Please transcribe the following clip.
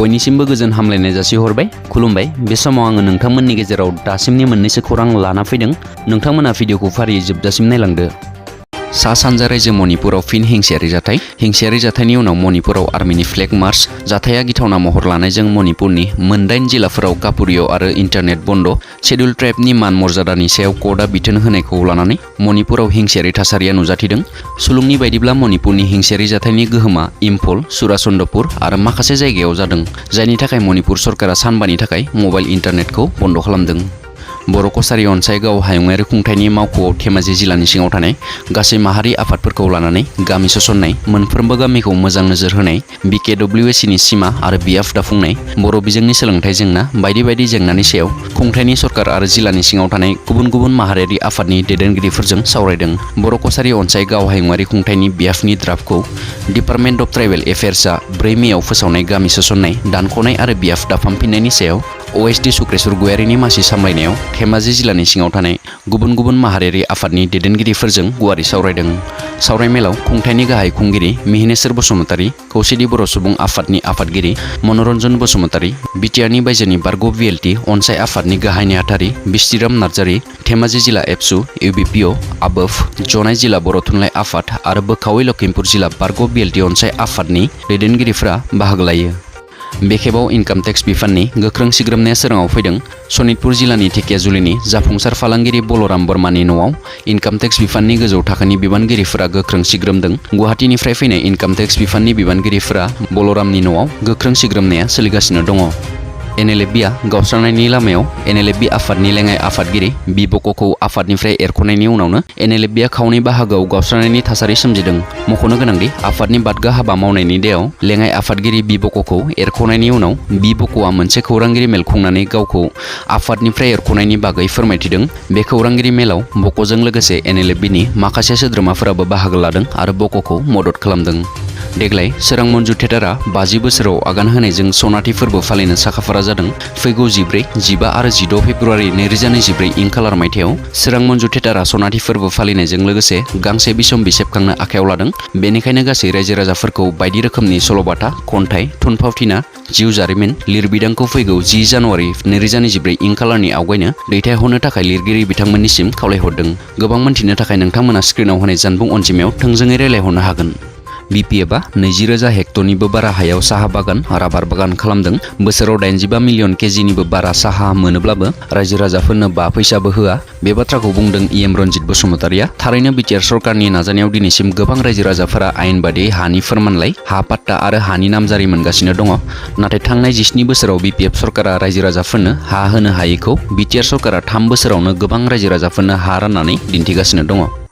बयनिसिमबो गोजोन हामलायनाय जासिहरबाय। खुलुमबाय। बे समाव आङो नोंथांमोननि गेजेराव दासिमनि मोननैसो खौरां लाना फैदों। नोंथांमोना भिडिअखौ फारियै जोबजासिम नायलांदो। सा सानजा रायजो मणिपुराव फिन हिंसायारि जाथाय। हिंसायारि जाथायनि उनाव मणिपुराव आर्मिनि फ्लेग मार्च। जाथाया गिथावना महर लानायजों मणिपुरनि मोन8 जिल्लाफोराव कापुरिअ आरो इन्टारनेट बन्द। शेड्युल ट्राइबनि मान मर्यादानि सायाव कर्टआ बिथोन होनायखौ लानानै मणिपुराव हिंसायारि थासारिया नुजाथिदों। सुलुंनि बायदिब्ला मणिपुरनि हिंसायारि जाथायनि गोहोमा इम्फल, चुराचन्द्रपुर आरो माखासे जायगायाव जादों, जायनि थाखाय मणिपुर सरकारा सानबानि थाखाय मबाइल इन्टारनेटखौ बन्द खालामदों। बर' कसारी अनसाय गाव हायुङारि खुंथायनि मावख'आव धेमाजि जिल्लानि सिङाव थानाय गासै माहारि आफादफोरखौ लानानै गामि सोसननाय, मोनफ्रोमबो गामिखौ मोजां नोजोर होनाय, BKWSनि सिमा आरो बियाफ दाफुंनाय, बर' बिजोंनि सोलोंथाइ जेंना बायदि बायदि जेंनानि सायाव खुंथायनि सरकार आरो जिल्लानि सिङाव थानाय गुबुन गुबुन माहारियारि आफादनि दैदेनगिरिफोरजों सावरायदों। बर' कसारी अनसाय गाव हायुङारि खुंथायनि बियाफनि ड्राफ्टखौ डिपार्टमेन्ट अफ ट्राइबेल एफेयार्सआ 4 मेआव फोसावनाय गामि सोसननाय, दानख'नाय आरो बियाफ दाफामफिन्नायनि सायाव OSD सुक्रेश्वर गयारीनि मासि सामलायनायाव धेमाजि जिल्लानि सिङाव थानाय गुबुन गुबुन माहारियारि आफादनि दैदेनगिरिफोरजों गुवारै सावरायदों। सावरायमेलाव खुंथायनि गाहाय खुंगिरि मिहिनेश्वर बसुमतारी, खौसेथि बर' सुबुं आफादनि आफादगिरि मनरन्जन बसुमतारी, बिटिआरनि बायजोनि बारग' VLT अनसाय आफादनि गाहाय नेहाथारि बिस्तिराम नार्जारी, धेमाजि जिल्ला एबसु, UBPO, ABF, जनाय जिल्ला बर' थुनलाइ आफाद आरो बोखावै लखिमपुर जिल्ला बारग' VLT अनसाय आफादनि दैदेनगिरिफोरा बाहागो लायो। बे खेबाव इनकाम टेक्स बिफाननि गोख्रों सिग्रोमनाया सोराङाव फैदों। सनितपुर जिल्लानि धेकियाजुलिनि जाफुंसार फालांगिरि बलराम बर्मानि न'आव इनकाम टेक्स बिफाननि गोजौ थाखोनि बिबानगिरिफोरा गोख्रों सिग्रोमदों। गुवाहाटीनिफ्राय फैनाय इनकाम टेक्स बिफाननि बिबानगिरिफोरा बलरामनि न'आव गोख्रों सिग्रोमनाया सोलिगासिनो दङ। NLFBआ गावस्रानायनि लामायाव NLFB आफादनि लेङाइ आफादगिरि बिबक'खौ आफादनिफ्राय एरख'नायनि उनावनो NLFBआ खावनै बाहागोआव गावस्रानायनि थासारि सोमजिदों। मख'नो गोनांदि आफादनि बादगा हाबा मावनायनि दायाव लेङाइ आफादगिरि बिबक'खौ एरख'नायनि उनाव बिबक'आ मोनसे खौरांगिरि मेल खुंनानै गावखौ आफादनिफ्राय एरख'नायनि बागै फोरमायथिदों। बे खौरांगिरि मेलाव बक'जों लोगोसे NLFBनि माखासे सोद्रोमाफोराबो बाहागो लादों आरो बक'खौ मदद खालामदों। देग्लाय सोरां मन्जु थियेटारआ 50 बोसोराव आगान होनायजों सनाथि फोरबो फालिनो साखाफारा जादों। फैगौ 14, 15 आरो 16 फेब्रुवारि 2024 इं खालार मायथाइयाव सोरां मन्जु थियेटारआ सनाथि फोरबो फालिनायजों लोगोसे गांसे बिसम्बि सेबखांनो आखायाव लादों। बेनिखायनो गासै रायजो राजाफोरखौ बायदि रोखोमनि सल'बाथा, खन्थाइ, थुनफावथिना, जिउ जारिमिन, लिरबिदांखौ फैगौ 10 जानुवारि 2024 इं खालारनि आवगायनो दैथायहरनो थाखाय लिरगिरि बिथांमोननिसिम खावलायहरदों। गोबां मोनथिनो थाखाय नोंथांमोना स्क्रिनाव होनाय जानबुं अनजिमायाव थोंजोङै रायलायहरनो हागोन। BPFआ 20,000 हेक्टरनिबो बारा हायाव साहा बागान, राबार बागान खालामदों। बोसोराव 85 मिलियन केजिनिबो बारा साहा मोनोब्लाबो रायजो राजाफोरनो 5 फैसाबो होआ। बे बाथ्राखौ बुंदों EM रन्जित बसुमतारीया। थारैनो बिटिआर सरकारनि नाजानायाव दिनैसिम गोबां रायजो राजाफोरा आयेन बादियै हानि फोरमानलाइ, हा पाट्टा आरो हानि नामजारि मोनगासिनो दङ। नाथाय थांनाय 17 बोसोराव BPF सरकारा रायजो राजाफोरनो हा होनो हायैखौ बिटिआर सरकारा 3 बोसोरावनो गोबां रायजो राजाफोरनो हा राननानै दिन्थिगासिनो दङ।